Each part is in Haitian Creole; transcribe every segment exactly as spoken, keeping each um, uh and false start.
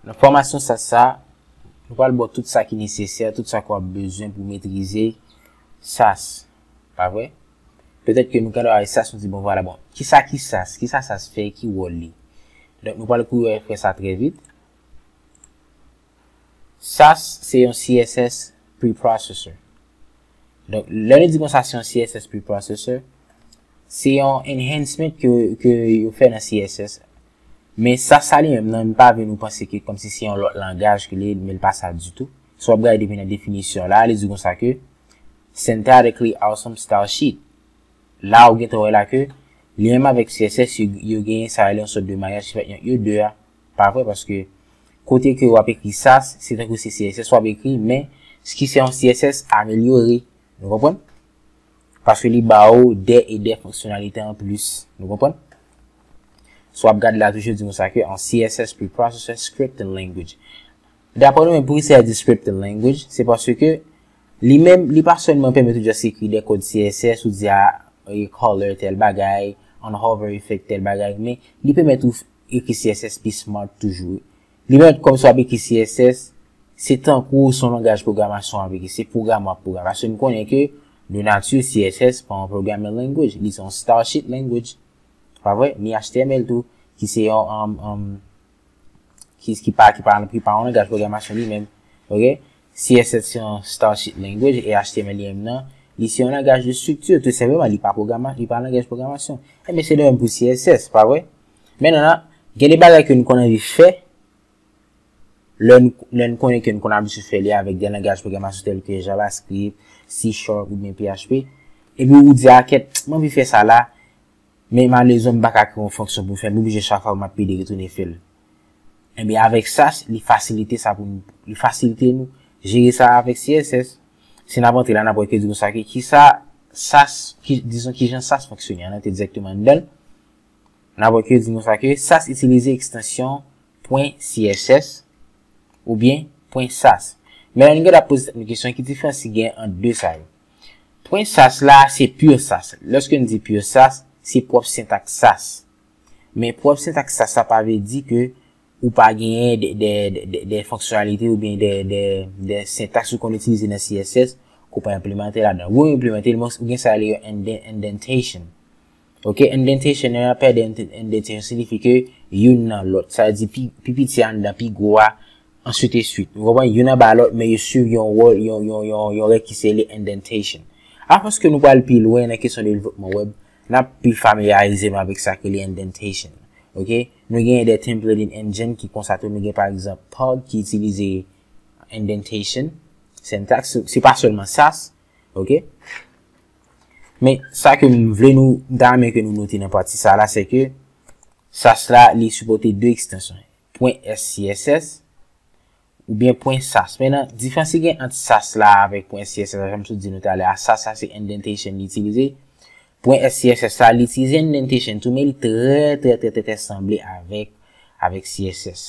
Nan fòmasyon sas sa, nou pral ba w tout sa ki nesesè, tout sa ke w ap bezwen pou metrize sas. Pa vre? Petèt ke nou gade avèk sas, nou di, bon, vwala, bon, kisa ki sas? Kisa sas fè? Ki wòl li? Donk, nou pral kouri fè sa trè vit. Sas se yon C S S preprocessor. Donk, lè nou di konsa se yon C S S preprocessor, se yon enhancement ke, ke yo fè nan C S S. Men sas sa li menm nan, m pa vle nou panse ke kòmsi se yon lòt langaj ke li ye, men li pa sa ditou. Si w ap gade depi nan definisyon la, li di konsa ke synthetically awesome style sheet. La, ou gentan wè la ke li menm avèk C S S, yo, yo genyen sa rele yon sòt de maryaj ki fèt ant yo de a. Pa vre, paske kote ke w ap ekri sas, se tankou se C S S w ap ekri, men ki se yon C S S amelyore. Nou konprann? Paske li ba w dè e dè fonksyonalite an plis. Nou konprann? Si w ap gade la toujou, di konsa ke an C S S preprocessor scripting language. Daprè nou menm, poukisa yo di scripting language? Se paske li menm, li pa sèlman pèmèt ou just ekri de kòd C S S, ou di a, e, color tèl bagay, an hover effect tèl bagay, men li pèmèt ou ekri C S S pi smart toujou. Li menm kòmsi w ap ekri C S S, se tankou se yon langaj pwogramasyon w ap ekri, se pwogram w ap pwogram. Paske nou konnen ke de nati C S S pa yon programming language, li se yon style sheet language. Pa vre? Ni H T M L tou, ki se yon, um, um, ki, ki pa, ki pa, ki pa yon langaj pwogramasyon li menm. Ok? C S S se yon style sheet language e H T M L li menm nan, li se yon langaj de strikti. Tou senpleman, li pa pwograma-, li pa langaj pwogramasyon. Enben, se de menm pou C S S, pa vre? Mentnan, gen de bagay ke nou konn anvi fè, lè n, lè n konnen ke n konn abitye fè li avèk de langaj pwogramasyon tèl ke JavaScript, C Sharp oubyen P H P, epi ou di, a kèt, m anvi fè sa la, men malerezman, m pa ka kreye yon fonksyon pou m fè l, m oblije chak fwa m ap pede retounen fè l. Enben, avèk sas, li fasilite sa pou nou, li fasilite nou jere sa avèk C S S. Si n ap antre la, n ap wè ke di konsa ke kisa sas, ki, dizon kijan sas fonksyone, ann antre dirèkteman anndan l. N ap wè ke di konsa ke sas itilize ekstansyon pwen C S S oubyen pwen sas. Men lè nou gade ap poze tèt nou kesyon, ki diferans ki gen ant de sa yo? Pwen sas la, se pure sas. Lòske n di pure sas, se pwòp sentaks sas. Men pwòp sentaks sas sa pa vle di ke ou pa genyen de, de, de, de, de fonksyonalite oubyen de, de, de sentaks ou konn itilize nan C S S ke w pa enplimante ladan. Wi, ou enplimante l, men ou gen sa rele yon inden-, indentation. Ok, indentation, nan pèdi indentation siyifi ke youn nan lòt. Sa vle di pi, pi piti a anndan pi gwo a, answit eswit. Ou konprann? Youn anba lòt, men yo swiv yon wòl, yon, yon, yon, yon règ ki se rele indentation. Apre ke nou pral pi lwen nan kesyon devlopman wèb, n ap pi familyarize nou avèk sa ki rele indentation. Ok? Nou gen de templating engine ki konsa tou, nou gen pa egzanp Pog ki itilize indentation, syntax, se pa sèlman sas, ok? Men sa ke m vle nou, m ta renmen ke nou note nan pati sa la, se ke sas la, li sipòte de ekstansyon, pwen S C S S oubyen pwen sas. Mentnan, diferans ki gen ant sas la avèk pwen S C S S la, jan m sot di nou talè a, sas la se indentation li itilize. Pwen S C S S la, li itilize indentation tou, men li trè, trè, trè, trè, trè sanble avèk, avèk C S S.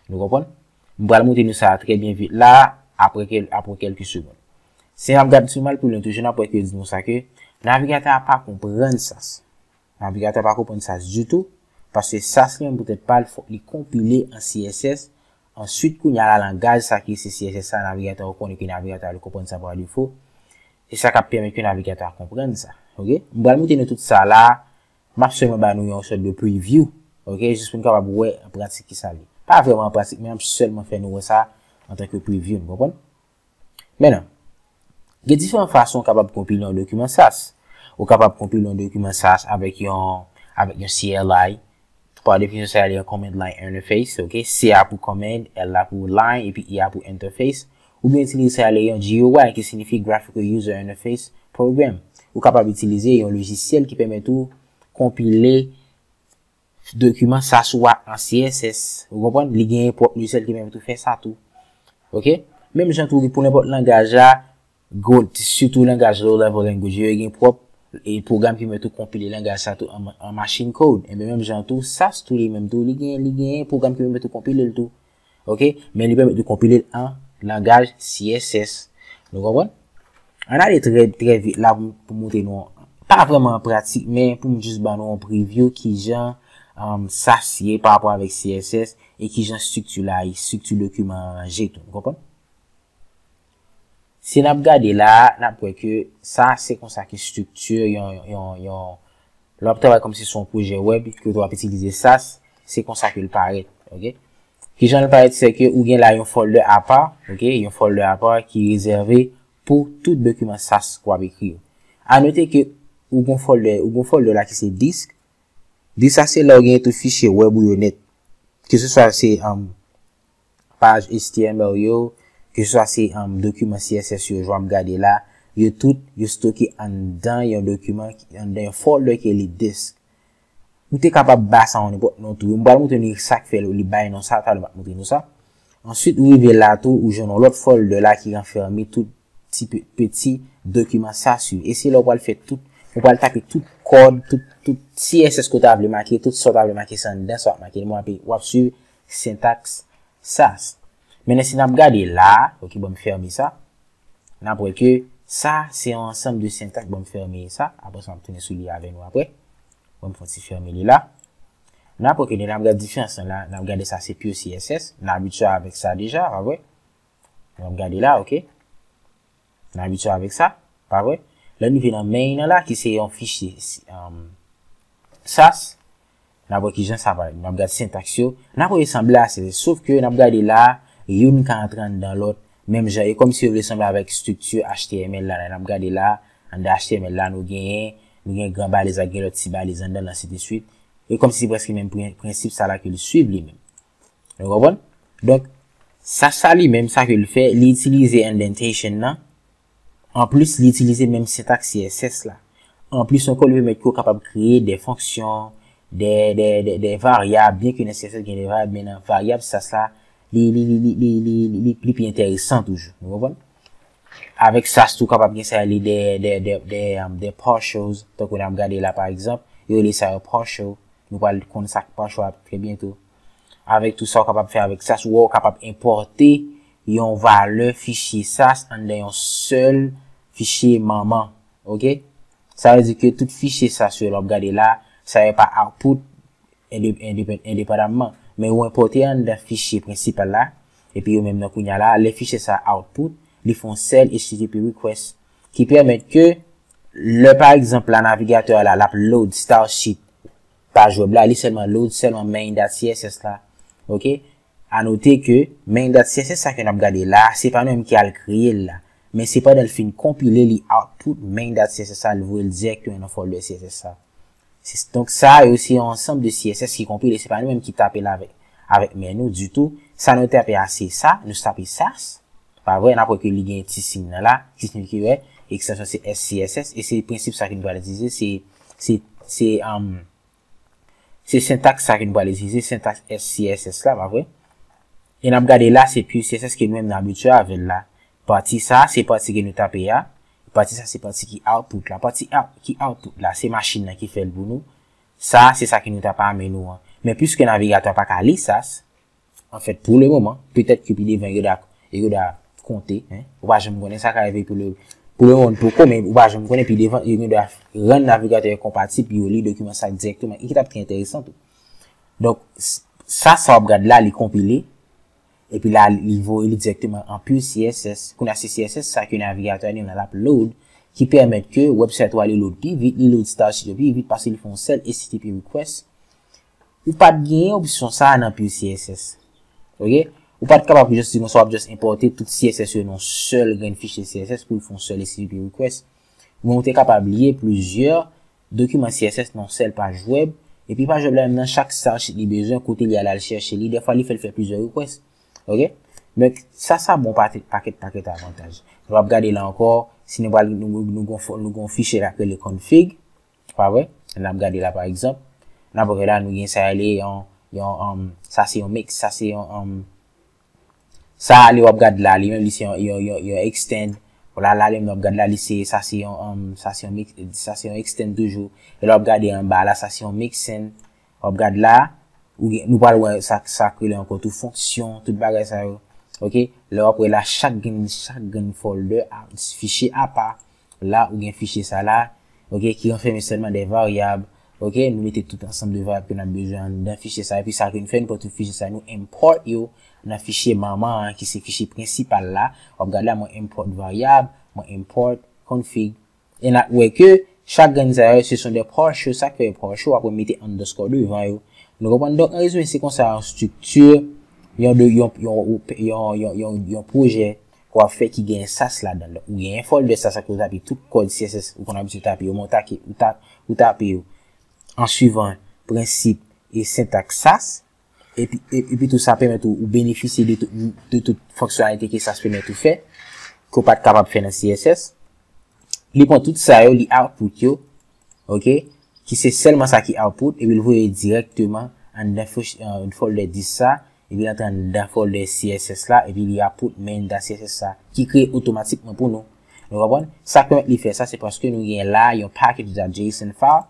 Nou konprann? M pral montre nou sa trè byen vit la, apre kèl-, apre kèlke segonn. Si n ap gade, si n al pi lwen toujou, n ap wè ke di nou sa ke navigatè a pa konprann sas. Navigatè a pa konprann sas ditou, paske sas li menm poutèt pa l, fòk li konpile an C S S. Answit, kounye a la, langaj sa ki se C S S sa, navigatè a, ou konnen ke navigatè a li konprann sa pa defo. E sa k ap pèmèt ke navigatè a konprann sa. Ok? M pral montre nou tout sa la, m ap sèlman ba nou yon sòt de preview. Ok? Jis pou n kapab wè an pratik kisa l ye. Pa vrèman an pratik, men m ap sèlman fè nou wè sa antanke preview, nou konprann? Mentnan, gen diferan fason w kapab konpile yon dokiman sas. Ou kapab konpile yon dokiman sas avèk yon, avèk yon C L I. Pa definisyon, sa rele yon command line interface, ok? C a pou command, L la pou line, epi I a pou interface. Oubyen itilize sa rele yon G U I, ki siyifi Graphical User Interface Program. Ou kapab itilize yon lojisyèl ki pèmèt ou konpile dokiman sas ou a an C S S. Ou konprann? Li genyen pwòp lojisyèl ki pèmèt ou fè sa tou. Ok? Menm jan tou, pou nenpòt langaj la, gwo, sitou langaj low level language yo, yo gen pwòp, e, pwogram ki pèmèt ou konpile langaj sa tou an, an machine code. Enben, menm jan tou, sas tou li menm tou, li gen, li gen pwogram ki pèmèt ou konpile l tou. Ok? Men li pèmèt ou konpile l an langaj C S S. Nou konprann? Ann ale trè, trè vit la pou, pou montre nou, pa vrèman an pratik, men pou m jis ban nou yon preview kijan um, sas ye pa rapò avèk C S S e kijan estrikti la ye, estrikti dokiman an ranje tou. Nou konprann? Si n ap gade la a, n ap wè ke sa se konsa ke estrikti yon, yon, yon, lè w ap travay kòmsi se yon pwojè wèb ke w ap itilize sas, se konsa ke l parèt, oke? Kijan l parèt, se ke ou gen la yon folder apa, oke? Yon folder apa ki rezève pou tout dokiman sas ke w ap ekri yo. A note ke ou gen folder, ou gen folder la ki se disk. Disk sa se la ou gen tout fichye wèb ou yo nèt. Ke se swa se, um, paj H T M L yo, ke se swa se, um, dokiman C S S yo, jan w ap gade la, yo tout, yo stoke anndan yon dokiman, anndan yon folder ki rele disk. Ou te kapab ba sa yon nenpòt non tou. M pral montre nou sa k fè li bay non sa, talè m ap montre nou sa. Answit, ou rive la tou, ou jwenn yon lòt folder la ki ranfème tout ti pe-, peti dokiman sas yo. E se la ou pral fè tout, ou pral tape tout kòd, tout, tout C S S ke w ta vle make, tout sa w ta vle make, se anndan sa w ap make. W ap, w ap swiv sentaks sas. Mennen si n ap gade la, oke, ban m fèmen sa. N ap wè ke sa, se yon ansanm de sentaks, ban m fèmen sa, apre sa m ap tounen sou li avè nou apre. Ban m fè yon ti fèmen li la. N ap wè ke lè n ap gade diferans lan la, n ap gade sa se pure C S S, n abitye avèk sa deja, pa vre? N ap gade la, oke? N abitye avèk sa, pa vre? Lè n rive nan main nan la, ki se yon fichye, um, sas, n ap wè kijan sa parèt. N ap gade sentaks yo. N ap wè yo sanble ase, sof ke n ap gade la, youn ka antre anndan lòt, menm jan, e kòmsi yo vle sanble avèk estrikti H T M L la, n ap gade la, anndan H T M L la, nou genyen, nou gen gran balèz ak gen lòt ti balèz anndan l, ensidswit. E kòmsi se prèske menm pren-, prensip sa la ke l swiv li menm. Nou konprann? Donk, sa, sa li menm, sa ke l fè, li itilize indentation nan. Anplis, li itilize menm sentaks C S S la. Anplis ankò, li pèmèt ke w kapab kreye de fonksyon, de, de, de, de varyab, byen ke nan C S S gen de varyab, men nan varyab sas la, li, li, li pi enteresan toujou. Nou konprann? Avèk sas tou, w kapab gen sa rele de, de, de, de, um, de partials, tankou n ap gade la, pa egzanp, yo rele sa yo partial. Nou pral konn sa k partial trè byento. Avèk tou sa w kapab fè avèk sas, ou wè w kapab enpòte yon valè fichye sas anndan yon sèl fichye manman. Oke? Sa vle di ke tout fichye sas yo lè w ap gade la, sa yo pa output ende-, endepend-, endepandamman. Men yo enpòte anndan fichye prensipal la, epi yo menm nan kounye a la, lè fichye sa output, li fè yon sèl H T T P request ki pèmèt ke lè, pa egzanp, la navigatè a la, l ap load style sheet paj wèb la, li sèlman load sèlman main dot C S S la. Oke? A note ke main dot C S S sa ke n ap gade la, se pa nou menm ki al kreye l la. Men se pandan l fin konpile, li output main dot C S S sa, li voye l dirèkteman nan folder C S S sa. Se, donk, sa yo, se yon ansanm de C S S ki konpile, se pa nou menm ki tape l avèk, avèk men nou ditou. Sa nou tape a, se sa, nou tape sas. Pa vre, n ap wè ke li gen ti siy nan la, ki siyifi, wè, ekstansyon se S C S S, e se prensip sa ke nou pral itilize, se, se, se, um, se sentaks sa ke nou pral itilize, sentaks S C S S la, pa vre? E n ap gade la, se pure C S S ke nou menm nou abitye avè l la. Pati sa, se pati ke nou tape a. Pati sa, se pati ki output la. Pati out, ki output la, se machin nan ki fè l pou nou. Sa, se sa ke nou tape a men nou an. Men piske navigatè a pa ka li sas, anfèt, pou le moman, petèt ke pi devan, yo da, yo da konte, hein. Ou pa janm konnen sa ka rive pou le, pou le moman poko, men ou pa janm konnen pi devan, yo gen dwa rann navigatè yo konpatib pou yo li dokiman sa dirèkteman. E ki t ap trè enteresan tou. Donk, s-, sa, sa w ap gad la, li konpile. Epi la, li voye li dirèkteman an pure C S S. Kounye a, se C S S sa ke navigatè a li menm l ap load, ki pèmèt ke website ou a li load pi vit, li load style sheet yo pi vit, paske li fè yon sèl H T T P request. Ou pa t genyen opsyon sa a nan pure C S S. Oke? Ou pa t kapab just di konsa, w ap just enpòte tout C S S yo nan yon sèl grenn fichye C S S pou l fè yon sèl H T T P request. Men ou te kapab lye plizyè dokiman C S S nan yon sèl paj wèb, epi paj wèb la menm nan chak style sheet li bezwen, kote li al al chèche li, dèfwa li fè l fè plizyè request. Oke? Men sa, sa bon pakèt, pakèt, pakèt avantaj. Nou ap gade la ankò, si nou pral, nou, nou, nou gon fo-, nou gon fichye la k rele config, pa vre? N ap gade la, pa egzanp. N ap wè la, nou gen sa rele yon, yon, um, sa se yon mix, sa se yon, um, sa li w ap gad la, li menm, li se yon, yon, yon, yon extend. Vwala, la, li menm, w ap gad la, li se, sa se yon, um, sa se yon mix, sa se yon extend toujou. E lè w ap gade anba la, sa se yon mixin. W ap gad la, ou gen, nou pral wè sa, sa k rele ankò tou fonksyon, tout bagay sa yo. Oke? Lè w ap wè la, chak grenn, chak grenn folder, a, fichye apa. La, ou gen fichye sa la, oke, ki ranfème sèlman de varyab. Ok, nou mete tout ansanm de varyab ke n ap bezwen anndan fichye sa, epi sa ke n fè, n pran tout fichye sa, nou import yo nan fichye manman an, ki se fichye prensipal la. W ap gade la, mwen import varyab, mwen import config. E n ap wè ke chak grenn sa yo, se son de partial, sa k fè partial, w ap mete underscore devan yo. Nou konprann? Donk, an rezime, se konsa yon strikti, yon, yon, yon, yon, yon, yon, yon, yon pwojè ke w ap fè ki gen sas ladan l. Donk, ou gen yon folder sas kote ou tape tout kòd C S S ou konn abitye tape yo, men ou tape, ou ta-, ou tape yo an swivan prensip e sentaks sas. Epi, e-, epi tou sa pèmèt ou, ou benefisye de tout, de tout fonksyonalite ke sas pèmèt ou fè, ke w pa t kapab fè nan C S S. Li pran tout sa yo, li output yo, ok? Ki se sèlman sa ki output, epi l voye dirèkteman anndan fich-, euh, folder disk sa, epi l antre anndan folder C S S la, epi li output main dot C S S sa, ki kreye otomatikman pou nou. Nou konprann? Sa k pèmèt li fè sa, se paske nou gen la yon package dot J S O N file,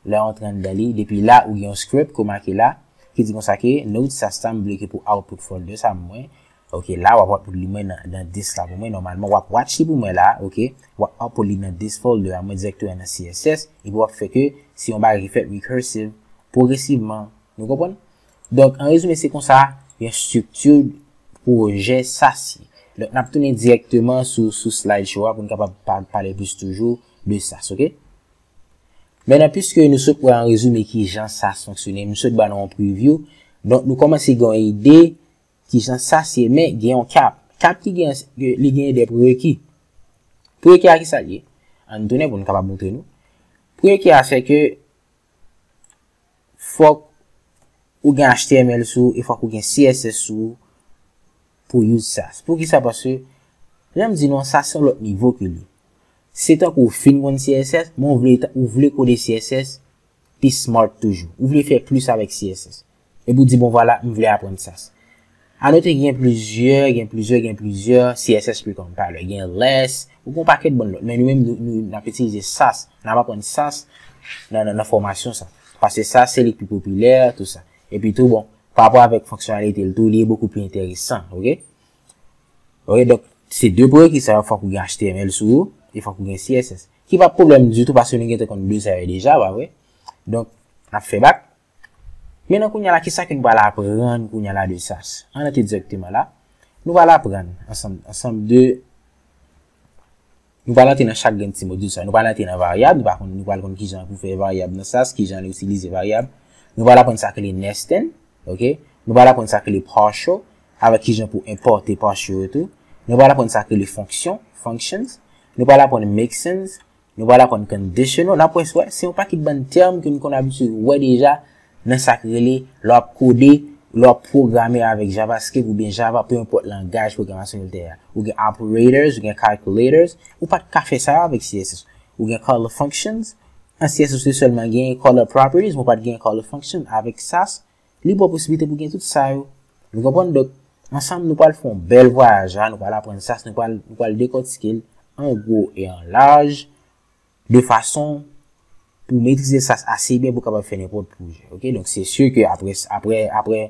lè w antre anndan li, depi la, ou gen yon script ke w make la, ki di konsa ke node sas sa m vle ke pou output folder sa mwen. Ok, la, w ap output li mwen nan, nan disk la pou mwen. Nòmalman, w ap watch li pou mwen la, ok? W ap output li nan disk folder a mwen dirèkteman nan C S S, epi w ap fè ke se yon bagay ki fèt recursive, pwogresivman. Nou konprann? Donk, an rezime, se konsa, yon strikti pwojè sas ye. Donk, n ap tounen dirèkteman sou, sou slideshow a pou n kapab pa-, pale plis toujou de sas, ok? Mentnan, piske nou sot wè an rezime ki jan sas fonksyone, nou sot ba nou yon preview. Donk, nou kòmanse gen yon ide ki jan sas ye, men gen yon cap. Cap ki gen, li gen de prereki. Prereki a ki sa l ye? Ann tounen pou n kapab montre nou. Prereki a se ke fòk ou gen H T M L sou ou, e fòk ou gen C S S sou ou pou use sas. Poukisa? Paske, jan m di nou an, sas se yon lòt nivo ke li. Se tankou ou fin konn C S S, men ou vle, ou vle kode C S S pi smart toujou. Ou vle fè plis avèk C S S. Epi ou di, bon, vwala, m vle aprann sas. Anote gen plizyè, gen plizyè, gen plizyè C S S pre-compiler. Gen less, ou gen yon pakèt bann lòt. Men nou menm, nou, nou, n ap itilize sas. N ap aprann sas nan, nan, nan fòmasyon sa. Paske sas, se li k pi popilè, tou sa. Epi tou, bon, pa rapò avèk fonksyonalite l tou, li beaucoup plus intéressant, ok? Ok, donk, se de prereki sa yo, fòk ou gen H T M L sou ou, e fòk ou gen C S S. Ki pa pwoblèm ditou, paske nou gentan konn de sa yo deja, pa vre? Donk, n ap fè back. Mentnan, kounye a la, kisa ke nou pral aprann kounye a la de sas? Ann antre dirèkteman la. Nou pral aprann ansanm, ansanm de, nou pral antre nan chak grenn ti modil sa. Nou pral antre nan varyab, nou pral konn, nou pral konn kijan pou fè varyab nan sas, kijan nou itilize varyab. Nou pral aprann sa k rele nesting, ok? Nou pral aprann sa k rele partial, avèk kijan pou enpòte partial yo tou. Nou pral aprann sa k rele fonksyon, functions. Nou pral aprann mixins, nou pral aprann conditional. N ap wè, wè, se yon pakèt bann tèm ke nou konn abitye wè deja nan sa k rele lè w ap kode, lè w ap pwograme avèk JavaScript oubyen Java, pe enpòt langaj pwogramasyon ke l te ye a. Ou gen operators, ou gen calculators, ou pa t ka fè sa yo avèk C S S. Ou gen color functions, an C S S ou te sèlman gen color properties, men w pa t gen color function. Avèk sas, li ba w posiblite pou gen tout sa yo. Nou konprann? Donk, ansanm, nou pral fè yon bèl vwayaj la, nou pral aprann sas, nou pral, nou pral dekòtike l an gwo e an laj, de fason pou w metrize sas ase byen pou w kapab fè nenpòt pwojè. Ok? Donk, se si ke apre, apre, apre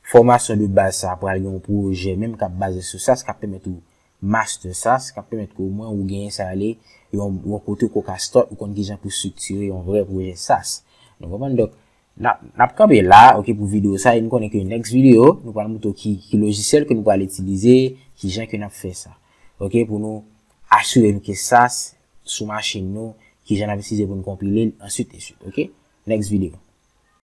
fòmasyon de baz sa, pral gen yon pwojè menm k ap baze sou sas, k ap pèmèt ou master sas, k ap pèmèt ke omwen ou genyen sa ale yon, yon kote ke w ka start, ou konn kijan pou w estriktire yon vrè pwojè sas. Nou konprann? Donk, n ap, n ap kanpe la, ok, pou videyo sa, e m konnen ke next video, nou pral montre w ki, ki lojisyèl ke nou pral itilize, kijan ke n ap fè sa. Ok, pou nou asire nou ke sas sou machin nou, kijan n ap itilize pou nou konpile l, ensuite de suite, ok? Next video.